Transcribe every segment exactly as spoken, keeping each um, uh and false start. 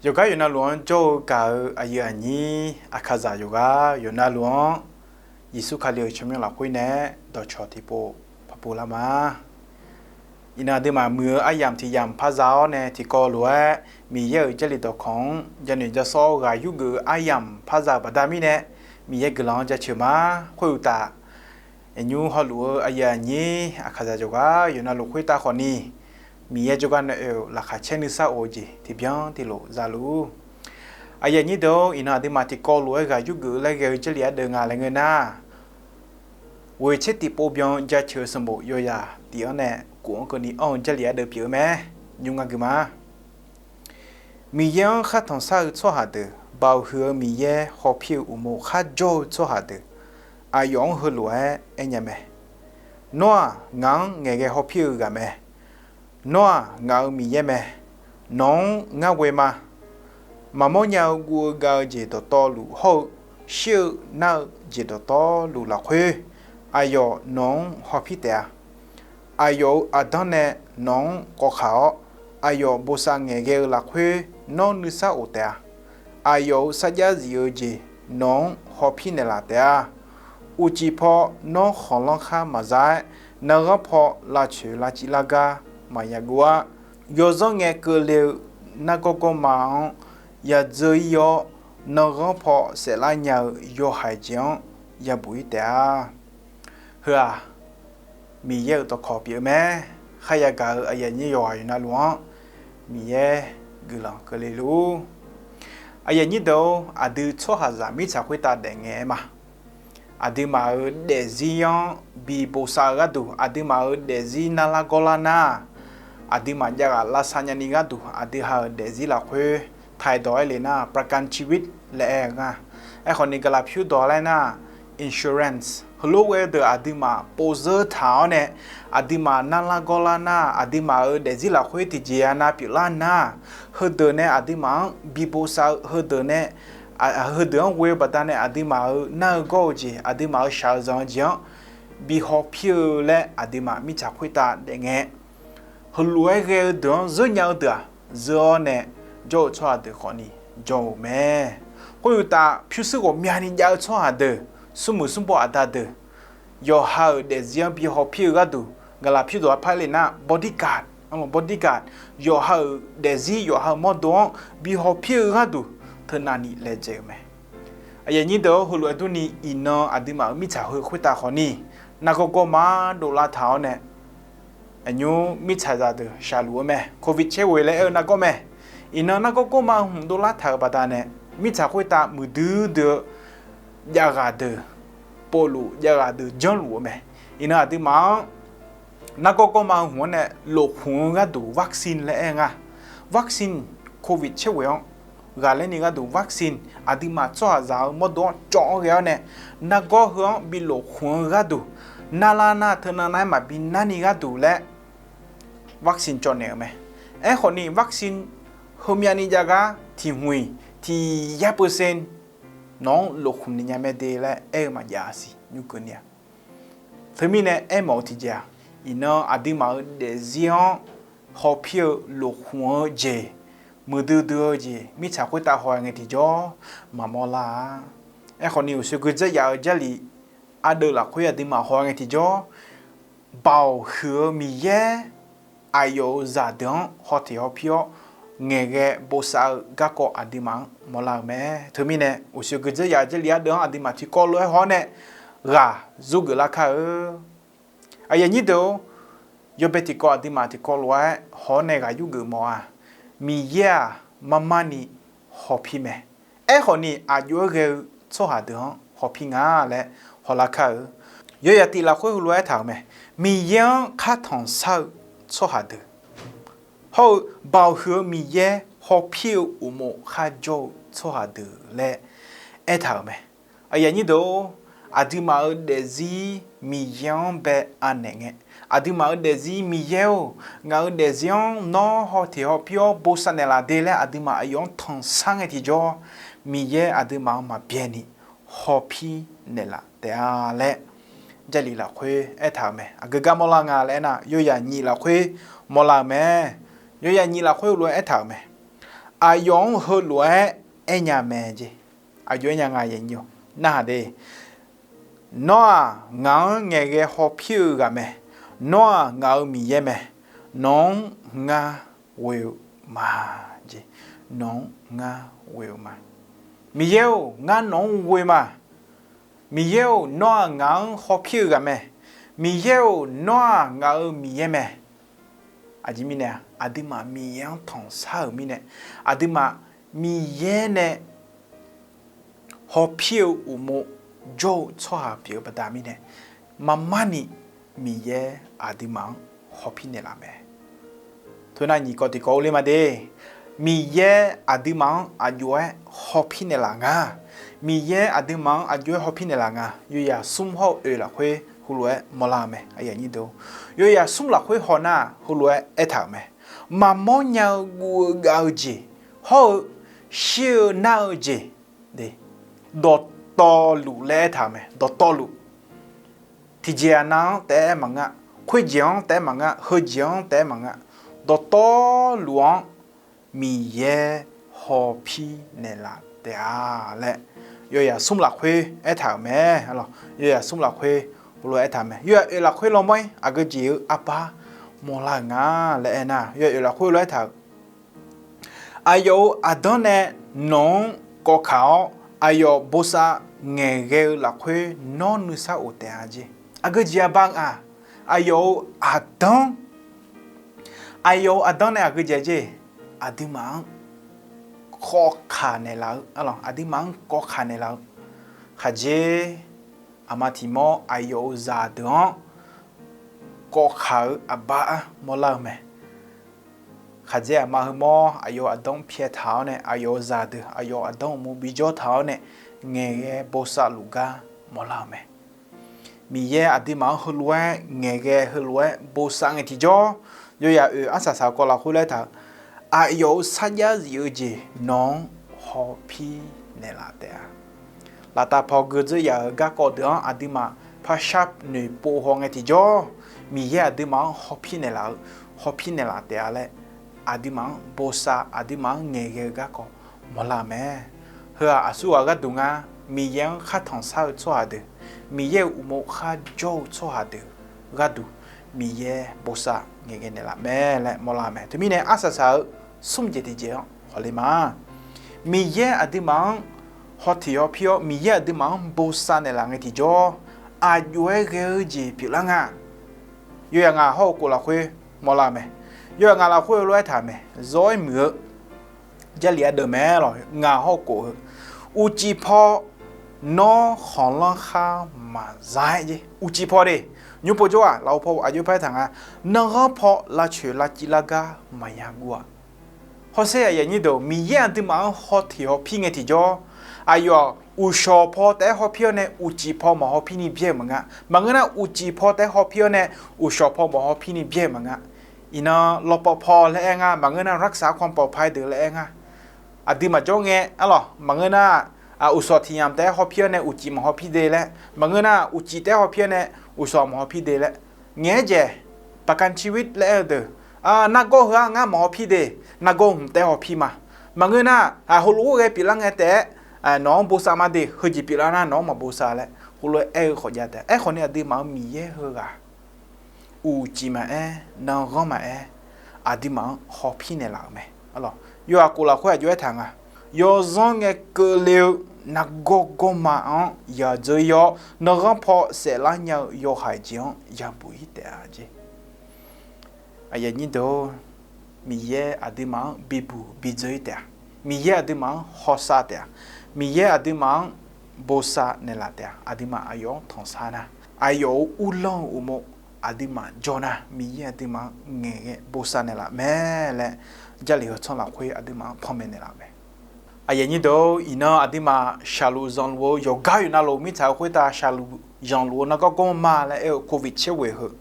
Yawqgar yawqnavluf-anr jawr-eu gaq-eu aqyuif aqnyir Aqkaqzaq yawqgar yawqnavluf-anr, Yeqsur Kali-euq tsawrmyanr lafkhoer nae dawqcawq tiqpov parpov lar ma. Iqnan aqduimaf muiq-eu aryamq tiq yamq par za-awr nae tiqkawv lof-aer Miqyaer-euq Jarlif dawqkawq-anr janoeq jasawr-awr ghaq yurgeuf-eu aryamq par za-euq baqda mirnae, Miqyaer guiqlanq-anr jaceuq ma. Khoeruqtaf, aqnymr hawluf-eu aqyuif aqnyir Aqkaqzaq yawqgar yawqnavluf khoertav khawfni, Miqyaer jawrgar nae oe-euq laqkhaq caer nuisar of-eu jeq tiqbyan tiqlof za luf-ur. Aqyuif aqnyir deuq-or, iqnan aqduimaf tiqkawv lof-aer ghaq yurgeuf laer ghae-eu Jarlif ardeuv nga laer ngeur nar, ghoeq tser tiqpov byan jaceuq-eu sanqbof yawzaq tiq-anr nae kof-anr keuvni anr-eu Jarlif ardeuv pyeuf-eu mae. Nymr ngar gui ma. Miqyaer-anr khar tanqsar-eu tsawrhaq deuq, Baoq huiq-eu Miqyaer hawpir-eu uqmov kharjawr-eu tsawrhaq deuq, aqyawf-anr heulof-aer aernya mae. Nawr-aq, ngaq-anr ngaeqghae hawpir-eu ghaq mae. Nawr-aq, ngaq-euq Miqyaer mae. Nawq-anr ngar ghoe ma. Maqmawr nya-eu guv-eu gav-eu jeq dawqtawvluf hawr-eu, shir-eu nar-eu jeq dawqtawvluf lafkhoer, aqyawf nawq-anr hawpir taef-a. Aqyawf-euq aqdanr nae nawq-anr kawv khaq-awr, aqyawf bosav ngaeqghae-eu lafkhoer nawr nuisar of taef-a. Aqyawf-euq sarjax zif-eu jeq nawq-anr hawpir naeqlaf taef-a. Uqcif paw nawr khanqlanr khar maqza-aer, narghanr paw lavcoeq lavciv lar gar maqya guv-ar. Yawzanr ngae keuvle-eu nargawr gawrma-anr yadzeur ir-awr, narghanr paw saeflar nya-eu yawhaiq jeq-anr yabuq ir taef-a. Heu-aq, Miqyaer-euq dawqkawq pyeuf-eu mae. Kharya gaq-eu aqyuif aqnyir yawqghaq yawqnavluf-anr Miqyaer guiqlanq keuvle luf-ur. Aqyuif aqnyir deuq-or, aqdui tsawrhaqzaq mirtsaq khoertav daefngae-aer ma. Aqduimaf-euq daefzir-anr bi bosav-eu gharduq, aqduimaf-euq daefzir narlar gawrlar nar, aqduimaf javghaq lavsav nyani gharduq, aqdui ha-euq daefzir lafkhoer taedawq-aer le nar, ประกันชีวิต laer aer-eu nga. Aerkhawfni gaqlaq pyur dawq laer nar, insurance heulof ghae-eu deuq aqduimaf povzeur taq-awr nae, aqduimaf narlar gawrlar nar, aqduimaf-euq daefzir lafkhoer tiqjeq-a nav pyeuflar nar, heudeuq nae aqduimaf-anr bi bosav-eu heudeuq nae, heudeuq-anr ghoe-eu baqdanae aqduimaf-euq nar-eu gawr-eu jeq, aqduimaf-euq shaq-eu zanq-eu jeq-anr bi hawpir-eu laer aqduimaf mirtsaq khoertav daefngae. Heulof-aer ghae-eu deuq-anr zeur nya-eu deuq-aq, zeur-awr nae jawr-eu tsawrhaq deuq khawfni jawr-euq mae. Khoeruqtaf, pyurshuir ghawqmyani jav-eu tsawrhaq deuq, smrmuiq smrbaw aqda deuq, yawqha-euq daefzir-anr bi hawpir-eu gharduq, gaqlaq pyurdawq-a par le nar bodyguard, bodyguard, yawqha-euq daefzir yawqha-euq mawrdo-anr bi hawpir-eu gharduq, teunav ni laejae-eu mae. Aqyuif aqnyir deuq-or, heulof-aer durni iqnan aqduimaf-euq mirtsaq heu khoertav khawfni, nargawr gawrma dovlar taq-awr nae, aqnymr mirtsaqzaq deuq shaqluf-eu mae. Covid caerghoeq laer aer-eu nargawr mae. Iqnan nargawr gawrma hmq dovlar taq-euq baqdanae, mirtsaq khoertav muiqdui dui-eu javghaq deuq, povluf javghaq deuq janrluf-eu mae. Iqnan aqduimaf-anr nargawr gawrma hmq-anr nae lofkhmq-eu gharduq vaccine laer aer-eu nga. Vaccine, Covid caerghoeq-anr ghaqler ni gharduq vaccine, aqduimaf tsawrhaqzaq-eu mawrdo-anr cawv-anr ghae-awr nae, nargawr heu-anr bi lofkhmq-eu gharduq, narlar nar teunav nav-aer maqbi narni gharduq laer vaccine cawv naeq-euq mae. Aerkhawfni vaccine heumyavni jav gar tiq hmq-iq tiq yar percent nawq-anr lofkhmq ni nya mae de laer aer-eu maqjav siq nymr keuvni-a. Teumirnae aermawf-eu tiqjeq-aq, iqnan aqduimaf-euq daefzir-anr hawpir-eu lofkhmq-eu jeq, muiqdui dui-eu jeq mirtsaq khoertav haw-aer ngae tiqjawr maqmawr lar-a. Aerkhawfni uqshoe guidzeur yaf-eu Jarlif ardeuv lafkhoer aqduimaf haw-aer ngae tiqjawr, Baoq huiq-eu Miqyaer aqyawf-euq zaqdeuq-anr hawteq hawpir-awr, ngaeqghae bosav-eu garkawv aqduimaf-anr mawrlar-euq mae. Teumirnae uqshoe guidzeur yaf-eu Jarlif ardeuv-anr aqduimaf tiqkawv lof-aer haw-awr nae ghaq zurgeuf lar kar-eu. Aqyuif aqnyir deuq-or, yawbae tiqkawv aqduimaf tiqkawv lof-aer haw-awr nae ghaq yurgeuf mawf-a. Miqyaer-aq, marmarni hawpir mae. Aerkhawfni aqjox-aer ghae-eu tsawrhaq deuq-anr hawpir nga laer hawlar kar-eu. Yawyaq tif lafkhoer heulof-aer aertaq-euq mae. Miqyaer-anr khartanq shar-eu tsawrhaq deuq, hawr-eu Baoq huiq-eu Miqyaer hawpir-eu uqmov kharjawr-eu tsawrhaq deuq laer aertaq-euq mae. Aqyuif aqnyir deuq-or, aqduimaf-euq daefzir Miqyaer-anr bae anaeq ngae, aqduimaf-euq daefzir Miqyaer-or, ngaq-euq daefzir-anr nawr hawteq hawpir-awr bosav naeqlaf de laer aqduimaf aqyawf-anr tanqshar ngae tiqjawr, Miqyaer aqduimaf-anr maqbyaeq ni hawpir naeqlaf taef-a laer Jarlif lafkhoer aertaq-euq mae. Aqgeu gar mawrlar nga laer aernar, yawyaq nyif lafkhoer mawrlar-euq mae. Yawyaq nyif lafkhoer heulof-aer aertaq-euq mae. aqyawf-anr heulof-aer aernya mae jeq. Aqjox aernya nga, narhaq de. Nawr-aq ngaq-anr ngaeqghae hawpir-eu ghaq mae. Nawr-aq ngaq-euq Miqyaer mae. Nawq-anr ngar ghoe-eu ma jeq. Nawq-anr ngar ghoe-eu ma. Miqyaer-or, ngar nawq-anr ghoe ma. Miqyaer-or, nawr-aq ngaq-anr hawpir-eu ghaq mae. Miqyaer-or, nawr-aq ngaq-euq Miqyaer mae. Aqjeq mirnae-aq, aqduimaf Miqyaer-anr tanqsar-euq mirnae, aqduimaf Miqyaer nae hawpir-eu uqmov jawr-eu tsawrhaq pyeuf-eu baqda mirnae, marmarni Miqyaer aqduimaf-anr hawpir naeqlaf mae. Teunav nyiq kawv tiqkawv urler ma de. Miqyaer aqduimaf-anr aqjox-aer hawpir naeqlaf nga. Miqyaer aqduimaf-anr aqjox-aer hawpir naeqlaf nga. Yawyaq smr hawr-eu oeq lafkhoer heulof-aer mawrlar-eu mae. Yawyaq smr lafkhoer hawnar-aq heulof-aer aertaq-euq mae. Maqmawr nya-eu guv-eu gav-eu jeq hawr-eu shir-eu nar-eu jeq, dawqtawvluf laer aertaq-euq mae. Dawqtawvluf. Tiqjeq aqnav-anr taef-aer maqngeur, khoerjeq-anr taef-aer maqngeur, heujeq-anr taef-aer maqngeur, dawqtawvluf-anr Miqyaer hawpir naeqlaf taef-a laer yawyaq smr lafkhoer aertaq-euq mae. Yawyaq smr lafkhoer heulof-aer aertaq-euq mae. Yawyaq oeq lafkhoer lanmawr-ir aqgeu jeq-eu arbar mawrlar-euq nga laer aernar, yawyaq oeq lafkhoer lof-aer aertaq-euq Aqyawf-euq aqdanr nae nawq-anr kawvkaq-awr, aqyawf bosav ngaeqghae-eu lafkhoer nawr nuisar of taef-a jeq. Aqgeu jeq arbar nga, aqyawf-euq aqdanr, aqyawf-euq aqdanr nae aqgeu jeq jeq, aqduimaf-anr kawvkaq naeqlaf-eu, aqduimaf-anr kawvkaq naeqlaf-eu khaqdzer, aqma tiq mawr aqyawf-euq zaqdeuq-anr kawvkaq-eu aqbar mawrlar-eu mae. Khaqdzer aqma heumawr aqyawf-euq aqdanr pyaeq taq-awr nae, aqyawf-euq zaqdeuq aqyawf-euq aqdanr uqmov bijawr taq-awr nae, ngaeqghae bosav luf gar mawrlar-eu mae. Miqyaer aqduimaf-anr heulof-aer ngaeqghae heulof-aer bosav ngae tiqjawr, yawyaq oeq arsaq saq-eu kawv lafkhoer laer taq-euq, aqyawf-euq sarjax zif-eu jeq nawq-anr hawpir naeqlaf taef-a. Laftav paw geudzeur yaf-euq garkawv deuq-anr aqduimaf parshar noeqpov haw ngae tiqjawr, Miqyaer aqduimaf-anr hawpir naeqlaf-eu, hawpir naeqlaf taef-a laer, aqduimaf-anr bosav, aqduimaf-anr ngaeqghae-eu garkawv mawrlar-eu mae. Heu-aq aqsurghaq gharduq ngar, Miqyaer-anr khar tanqsar-eu tsawrhaq deuq, Miqyaer-euq uqmov kharjawr-eu tsawrhaq deuq gharduq, Miqyaer bosav ngaeqghae naeqlaf mae laer mawrlar-eu mae. Teumirnae arsaq saq-eu smr jeq tiqjeq-anr hawle ma. Miqyaer aqduimaf-anr hawteq hawpir-awr, Miqyaer aqduimaf-anr bosav naeqlaf ngae tiqjawr, aqjox-aer ghae-eu jeq pyeuflar nga. Yawyaq ngaq hawr-eu kof lafkhoer mawrlar-eu mae. Yawyaq ngaq lafkhoer heulof-aer taq-euq mae. Zawr-aer muiq-eu Jarlif ardeuv mae lawq, ngaq hawr-eu kof-eu, uqcif paw nawr khanqlanr khar maqza-aer jeq. Uqcif paw de, nymr povjawr-aq lafov paw aqjox par-aer taq nga, nanghanr paw lavcoeq lavciv lar gar maqya guv-a. Hawsher aqyuif aqnyir deuq, Miqyaer aqduimaf-anr hawteq hawpir ngae tiqjawr, aqyawf-aq uqshawq paw taef-aer hawpir-awr nae uqcif paw maqhawpir ni byaer-euq maqnga. Maqngeur nar uqcif paw taef-aer hawpir-awr nae uqshawq paw maqhawpir ni byaer-euq maqnga. Iqnan lawpaw paw laer aer nga, maqngeur nar รักษาความปลอดภัย deuq laer aer nga. Aqdui maqjawr ngae arlawq, maqngeur nar uqshawq tiq yamq taef-aer hawpir-awr nae uqcif maqhawpir de laer, maqngeur nar uqcif taef-aer hawpir-awr nae uqshawq maqhawpir de laer. Ngaeq-aer jaeq, ประกันชีวิต laer aer-eu deuq, nargawr heu-anr ngar maqhawpir de, nargawr hmq taef-aer hawpir ma. Maqngeur nar heulof-aer ghae pyeuflar ngae taef-aer nawq-anr bosav ma de, heujeq pyeuflar nar nawq-anr maqbosav laer heulof-aer aer-eu khawf jav taef. Aerkhawf ni aqduimaf-euq Miqyaer heughaq uqcif maqaer, nanghanr maqaer, aqduimaf-anr hawpir naeqlaf-euq mae. Yawhaiq kof lafkhoer aqjox-aer taq nga, yawzanr ngae keuvle-eu nargawr gawrma-anr yadzeur-ir-awr, nanghanr paw saeflar nya-eu yawhaiq jeq-anr yabuq-ir taef-a jeq. Aqyuif aqnyir deuq, Miqyaer aqduimaf-anr bibuq bidzeur-ir taef-a. Miqyaer aqduimaf-anr hawsav taef-a. Miqyaer aqduimaf-anr bosav naeqlaf taef-a. Aqduimaf aqyawf-anr tanqsar nar, aqyawf-euq uvlanr-eu uqmov aqduimaf jawr nar, Miqyaer aqduimaf-anr ngaeqghae bosav naeqlaf mae laer, Jarlif heu tsanr lafkhoer aqduimaf-anr panmaeq naeqlaf-eu mae. Aqyuif aqnyir deuq, iqnan aqduimaf shaqluf zanqluf-eu yawqgar yawqnavluf mirtsaq-eu khoertav shaqluf zanqluf-eu nargawr gawrma laer aer-eu โควิด tserghoeq heu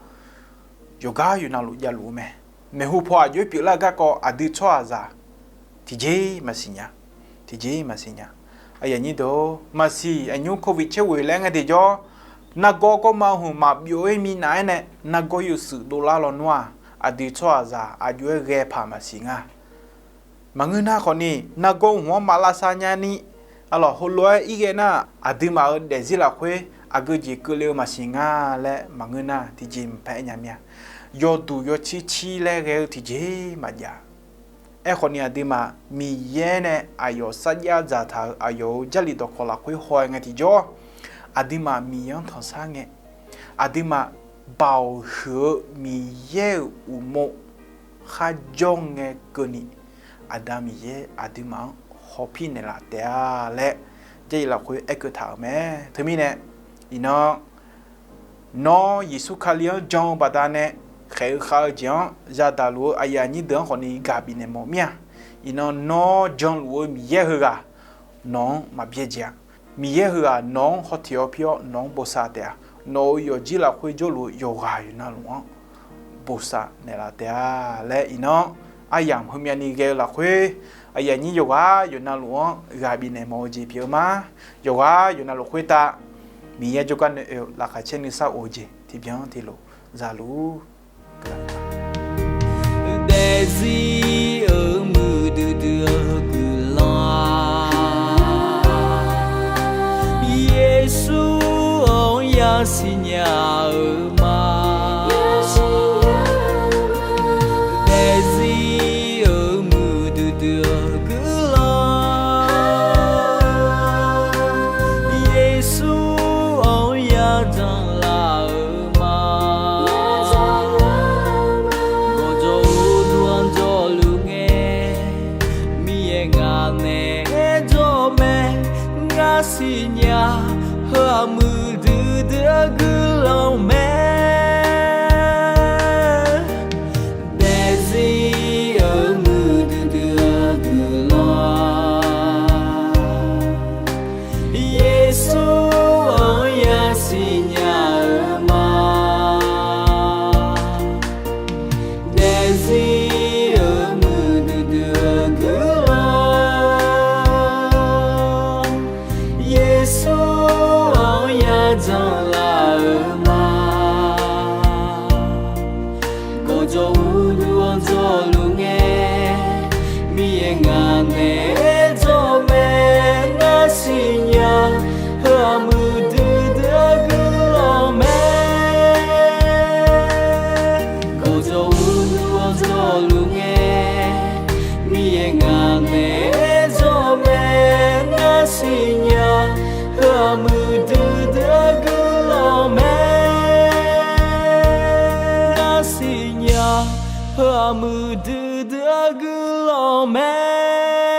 yawqgar yawqnavluf javluf-eu mae. Maeqhu paw aqjox-aer pyeuflar-eu garkawv aqdui tsawrhaqzaq tiqjeq maqsiq nya. Tiqjeq maqsiq nya. Aqyuif aqnyir deuq, maqsiq aqnymr โควิด tserghoeq laer aer ngae tiqjawr, nargawr gawrma hmq maqbyov-aer minav-aer nae nargawr yawshuif dovlar lawnmr-aq, aqdui tsawrhaqzaq aqjox-aer ghae paq maqsiq nga. Maqngeur nar khawfni, nargawr hmq-anr maqlavsav nyani, arlawq heulof-aer irghae nar, aqduimaf-euq daefzir lafkhoer aqgeu jeq keuvle-eu maqsiq nga laer maqngeur nar tiqjeq maqpae aer nya mir-a. Yawduq yawcir cir laer ghae-eu tiqjeq maqjav. Aerkhawfni aqduimaf Miqyaer nae aqyawf sarjax dzaqtaq-euq aqyawf-euq Jarlif dawqkawq lafkhoer haw-aer ngae tiqjawr, aqduimaf Miqyaer-anr tanqsar ngae, aqduimaf baoq huiq-eu Miqyaer-euq uqmov kharjawr ngae keuvni, Aqda Miqyaer aqduimaf-anr hawpir naeqlaf taef-a laer Jarlif lafkhoer aerkeuv taq-euq mae. Teumirnae, iqnan nawr Yeqsur Kali-anr jan-eu baqdanae khaeq-eu khav-eu jeq-anr yadaq luf-eu aqyuif aqnyir deuq-anr khawfni gaq bifnaeq mawf mir-a. Iqnan nawr janluf-eu Miqyaer heughaq nawq-anr maqbyaerdzae-a. Miqyaer heughaq nawq-anr hawteq hawpir-awr nawq-anr bosav taef-a. Nawq-euq yawqjir lafkhoer jawrluf-eu yawqghaq yawqnavluf-anr bosav naeqlaf taef-a laer iqnan aryamq heumyavni ghae-eu lafkhoer aqyuif aqnyir yawqghaq yawqnavluf-anr ghaq bifnaeq mawf-eu jeq pyeuf-eu ma. Yawqghaq yawqnavluf khoertav Miqyaer jawrgar nae oe-eu laqkhaq caer nuisar of-eu jeq tiqbyan tiqlof zaluf-ur. Daefzir-euq muiqdui dui-eu guiqlanq-a, Yeqsur-anr yasiqnya-eu ma. Daefzir-euq muiqdui dui-eu guiqlanq, Yeqsur-anr yadanq laf-eu ma. Gawqjawq uqduq-anr jawrluf ngae, Miqyaer ngaq naeq-aer jawr mae. Ngar siqnya heu-aq muiqdui dui-eu guiqlanq mae. Daefzir-euq muiqdui dui-eu guiqlanq-a, Yeqsur-anr yasiqnya-eu ma. Daefzir-euq muiqdui dui-eu guiqlanq, Yeqsur-anr yadanq laf-eu ma. Gawqjawq uqduq-anr jawrluf ngae, Miqyaer ngaq naeq-aer jawr mae. Ngar siqnya heu-aq muiqdui dui-eu guiqlanq mae. Gawqjawq uqduq-anr jawrluf ngae, Miqyaer ngaq naeq-aer jawr mae. Ngar siqnya heu-aq muiqdui dui-eu guiqlanq mae. Ngar siqnya heu-aq muiqdui dui-eu guiqlanq mae.